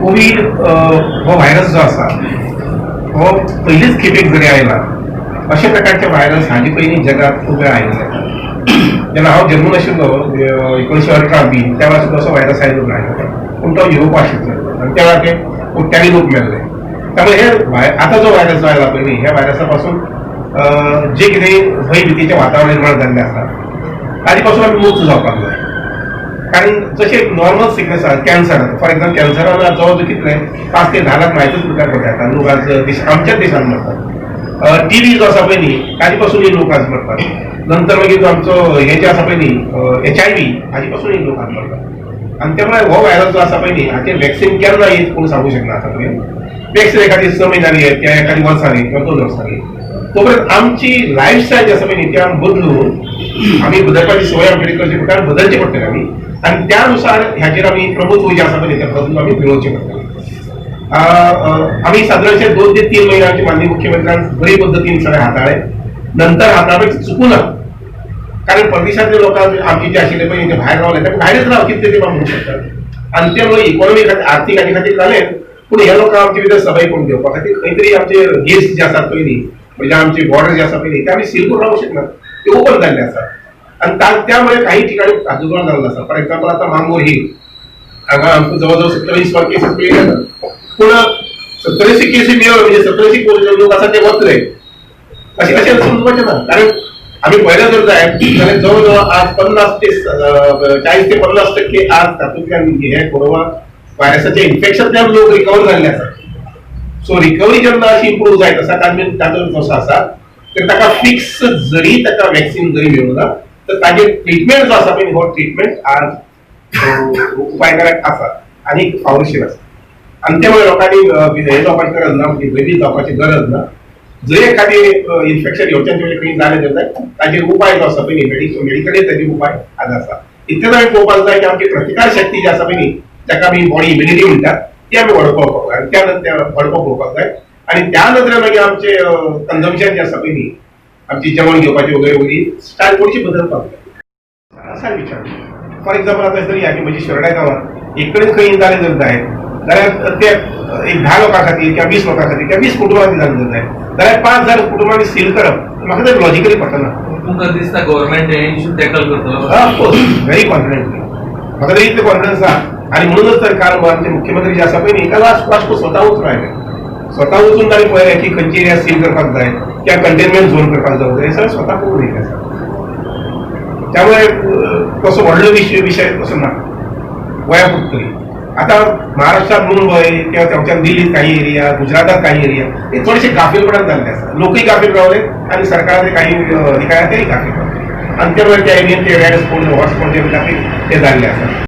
Covid हो virus जो आसा हो पयलीच खेपेक जरी आयला, अशा प्रकारचे व्हायरस हाजे पयलीं जगात खूब वेळा आयिल्ले. जेन्ना हांव जन्मून आशिल्लो 1918 बी, त्या वेळार सुद्दां असो व्हायरस आयलो ना, पूण तो युरोपा आशिल्लो आनी त्या वेळार ते कोट्यांनी लोक मेल्ले. त्यामुळे हे आतां जो व्हायरस जो आयला पयलीं, ह्या व्हायरसा पासून जे कितें भंयभितीचें वातावरण निर्माण जाल्लें आसा ताजे पासून आमी मुक्त जावपाक जाय. कारण जशें नॉर्मल सिकनेस आसा, कॅन्सर फॉर एक्झाम्पल, कॅन्सरान जवळ जवळ कितले 5 ते 10 लाख मायतच प्रकार पडटा लोक आज देश, आमच्याच देशान मरतात. टीबी जो आसा पळय न्ही, ताजे पासूनय लोक आज मरतात. नंतर मागीर जो आमचो हे जे आसा पळय न्ही HIV, हाजे पासूनय लोक आज मरतात. आनी त्यामुळे हो व्हायरस जो आसा पळय न्ही, हाचेर वॅक्सिन केन्ना येत कोण सांगू शकना. आतां पर्यंत वॅक्सिन एखादी 6 म्हयन्यांनी येत किंवा एखादी वर्सांनी किंवा 2 वर्सांनी. तोपर्यंत आमची लायफस्टायल जी आसा पळय न्ही, ती आमी बदलून आमी बदलपाची संवय आमचे करची पडटा आनी बदलची पडटली आमी, आनी त्यानुसार ह्याचेर आमी प्रभुत्व जें आसा पळय तें बदलून आमी मेळोवचें पडटलें. आमी सादारणशे 2 ते 3 महिने आमचे माननीय मुख्यमंत्र्यान बरी पद्दतीन सगळें हाताळ्ळें. नंतर हाताळपाक चुकूं ना, कारण परदेशांतले लोकांक आमचे जे आशिल्ले पळय ते भायर रावले, ताका भायरच राव कितले ते म्हणूंक शकतात. आनी त्यामुळे इकॉनॉमी खातीर, आर्थीक हाजे खातीर जालें, पूण ह्या लोकांक आमचे भितर सबाई करून घेवपा खातीर खंय तरी आमचे गेट्स जे आसात पळय न्ही, म्हणजे आमचे बॉर्डर जे आसा पळय न्ही, ते आमी सील करून रावूंक शकना, ते ओपन जाल्ले आसात. आनी त्यामुळे काही ठिकाणी प्रादुर्भाव जाल्लो आसा. फॉर एक्झाम्पल, आतां मांगोर हिल हांगा आमकां जवळ जवळ 1700 केसीस मेळ्ळे आसात, पूण 1700 केसी मेळ्ळ्यो म्हणजे 1700 लोक आसा ते वतले अशें अशें समजुपाचें ना. कारण आमी पळयलें जर जायत जाल्यार जवळ जवळ आज 50 ते 40 ते 50% आज तातूंतल्यान हे कोरोना व्हायरसाचे इन्फेक्शनांतल्यान लोक रिकवर जाल्ले आसात. सो रिकवरी जेन्ना अशी इम्प्रूव जायत आसा, ताजेर ताजो जसो आसा तर ताका फिक्स जरी ताका वॅक्सिन जरी मेळूं ना, तर ताजेर ट्रिटमेंट जो आसा पळय, हो ट्रिटमेंट आज उपायकारक आसा आनी फावोशीर आसा. आनी त्यामुळे लोकांनी हे जावपाची गरज ना, भंयभीत जावपाची गरज ना. जर एखादी इन्फेक्शन येवच्यान तेवचे खंय जालें जर जायत, ताजेर उपाय जो आसा पळय न्ही, मेडिकली ताजेर उपाय आज आसा. इतलेंच आमी पळोवपाक जाय की आमची प्रतिकार शक्ती जी आसा पळय न्ही, ताका आमी बॉडी इम्युनिटी म्हणटात, ती आमी वाडोवपाक जाय आनी त्या नंतर वाडोवपाक पळोवपाक जाय. आनी त्या नदरेन मागीर आमचे कन्जम्पशन जे आसा पळय न्ही, आमची जेवण घेवपाची वगैरे वगैरे स्टायल थोडीशी बदलपाक जाय. असा विचार, फॉर एक्झाम्पल, आतां जरी आमी म्हजी शिरोड्या गांवांत एक कडेन खंय जालें जर जायत जाल्यार ते एक 10 लोकां खातीर किंवा 20 लोकां खातीर किंवा 20 कुटुंबां खातीर जालें जर जायत जाल्यार 5000 कुटुंबांनी सील करप म्हाका तरी लॉजिकली पटना. तुमकां दिसता गव्हर्मेंट हे इशू टॅकल करतलो? Of course, very confidently. म्हाका तरी इतलें कॉन्फिडन्स आहा. आनी म्हणूनच तर काल आमचे मुख्यमंत्री जे आसा पळय न्ही, काल वास्को स्वता वचून आयले. स्वता वचून तांणी पळयलें की खंयची एरिया सील करपाक जाय किंवा कंटेनमेंट झोन करपाक जाय, हे सगळें स्वता पळोवन येयलें आसा. त्यामुळे तसो व्हडलो विशय तसो ना गोंया तरी. आतां महाराष्ट्रात मुंबय किंवा थंयच्यान दिल्लीत काही एरिया, गुजरातात काही एरिया हे थोडेशे गाफीलपणान जाल्ले आसा. लोकूय गाफील रावले आनी सरकाराचे काही अधिकारी तेय गाफील रावले आनी त्यामुळे त्या एरियेन ते रेड स्पॉट, हॉट स्पॉट जे म्हणटा ते जाल्ले आसा.